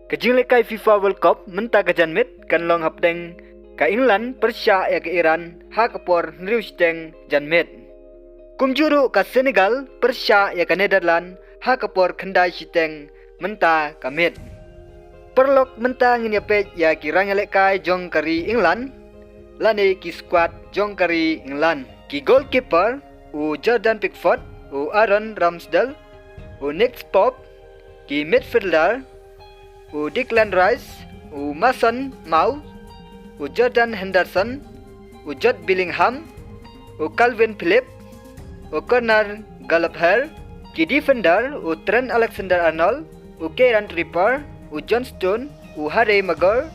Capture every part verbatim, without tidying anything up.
Ka jinglehkai FIFA World Cup mynta ka janmiet kan long hapdeng ka England pyrshah ïa ka Iran ha ka por hynriew shiteng janmiet. Kumjuh ruh ka Senegal pyrshah ïa ka Netherlands ha ka por khyndai shiteng mynta ka miet. Paralok, mynta ngin ïa peit ïa ki rangïalehkai jong ka ri England lane ki squad jong ka ri England. Ki goalkeeper, u Jordan Pickford, u Aaron Ramsdale, u Nick Pope. Ki midfielder, u Declan Rice, u Mason Mount, u Jordan Henderson, u Jude Bellingham, u Kalvin Phillips, u Conor Gallagher. Ki defender, u Trent Alexander-Arnold, u Kieran Trippier, u John Stones, u Harry Maguire,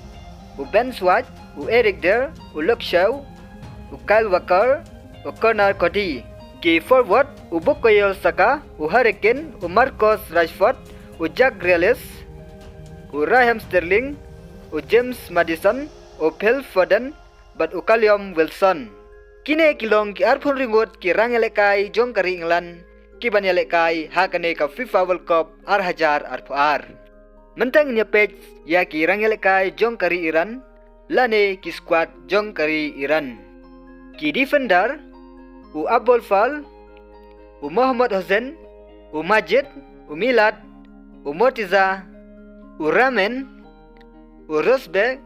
u Ben White, u Eric Dier, u Luke Shaw, u Kyle Walker, u Conor Coady. Ki forward, u Bukayo Saka, u Harry Kane, u Marcus Rashford, u Jack Grealish, u Raheem Sterling, u James Maddison, u Phil Foden, bad u Callum Wilson. Kine ki long ki arphew hynriew ngut ki rangïalehkai jong ka ri England kiban ïalehkai ha kane ka FIFA World Cup ar hajar arphew ar. Mynta ngin ïa peit ïa ki rangïalehkai jong ka ri Iran lane ki squad jong ka ri Iran. Ki defender, u Abdulfal, u Mohammad Hossein, u Majid, u Milad, u Morteza, u Ramen, u Rosberg,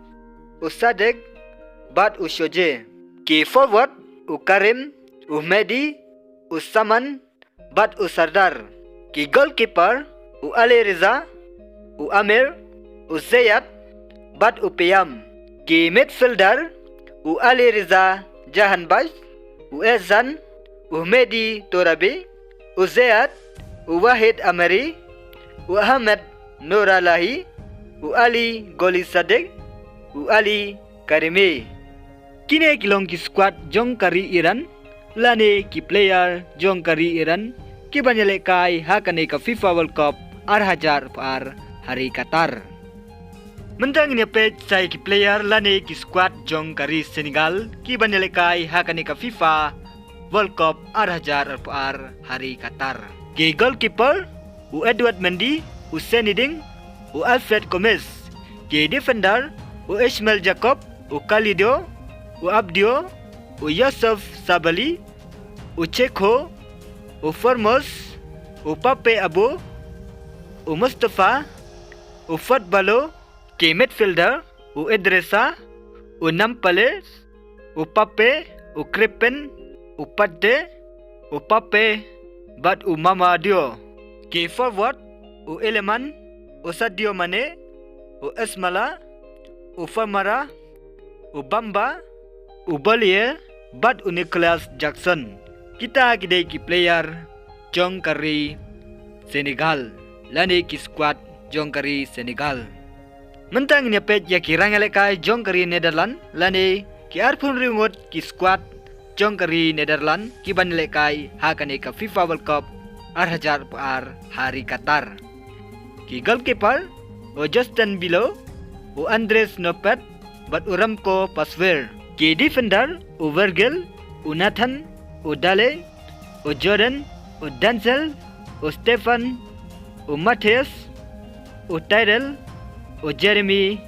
u Sadek, bad u Shoje. Ki forward, u Karim, u Mehdi, u Saman, bad u Sardar. Ki goalkeeper, u Ali Reza, u Amir, u Zayed, bad u Payam. Ki midfielder, u Ali Reza Jahanbash, u Ehsan, u Mehdi Torabi, u Zayed, u Wahid Amiri, u Ahmed Nouralahi, u Ali Goli Sadek, u Ali Karimi. Kine ki long ki squad jong ka ri Iran lane ki player jong ka ri Iran kiban ïalehkai ha kane ka FIFA World Cup ar hajar arphew ar ha ri Qatar. Mynta ngin ïa peit sa ïa ki player lane ki squad jong ka ri Senegal kiban ïalehkai ha kane ka FIFA World Cup ar hajar arphew ar ha ri Qatar. Ki goalkeeper, u Edouard Mendy, u Seny Dieng, u Alfred Gomis. Ki defender, u Ismail Jakobs, u Kalidou, u Abdou, u Youssouf Sabaly, u Cheikhou, u Formose, u Pape Abou, u Moustapha, u Fodbalo. Ki midfielder, u Idrissa, u Nampalys, u Pape, u Krépin, u Partey, u Pape, bad u Mamadou. Ki forward, u Iliman, u Sadio Mane, u Ismaïla, u Famara, u Bamba, u Boulaye, bad u Nicolas Jackson. Kita ki dei ki player jong ka ri Senegal lane ki squad jong ka ri Senegal. Mynta ngin ïa peit ïa ki rangïalehkai jong ka ri Netherlands lane ki arphew hynriew ngut ki squad jong ka ri Netherlands kiban ïalehkai ha kane ka FIFA World Cup ar hajar arphew ar ha ri Qatar. Ki goalkeeper, u Justin Bijlow, u Andries Noppet, bad u Remco Pasveer. Ki defender, u Virgil, u Nathan, u Dele, u Jordan, u Denzel, u Stefan, u Matheus, u Tyrell, u Jeremy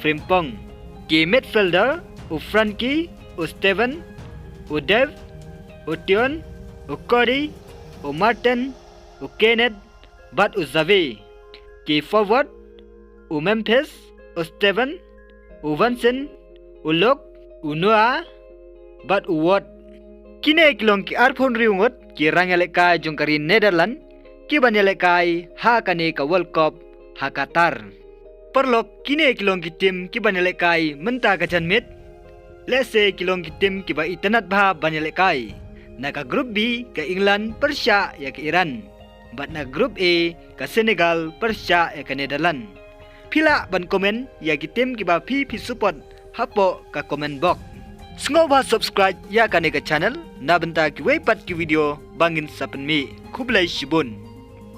Frimpong. Ki midfielder, u Frenkie, u Steven, u Dave, u Théo, u Cory, u Martin, u Kenneth, bad u Xavi. Ki forward, u Memphis, u Steven, u Vincent, u Luke, u Noah, bad u Wout. Kine ki long ki arphew hynriew ngut ki rangïalehkai jong ka ri Netherlands kiban ïalehkai ha kane ka World Cup ha Qatar. Paralok, kine ki long ki team kiban ïalehkai mynta ka janmiet. Lehse ki long ki team kiba itynnad bha ban ïalehkai. Na ka Group B, ka England pyrshah ïa ka Iran. Bad na Group A, ka Senegal pyrshah ïa ka Netherlands. Phi lah ban comment ïa ki team kiba phi phi support hapoh ka comment box. Sngewbha subscribe ïa kane ka channel na bynta kiwei pat ki video ba ngin sa pynmih. Khublei shibun.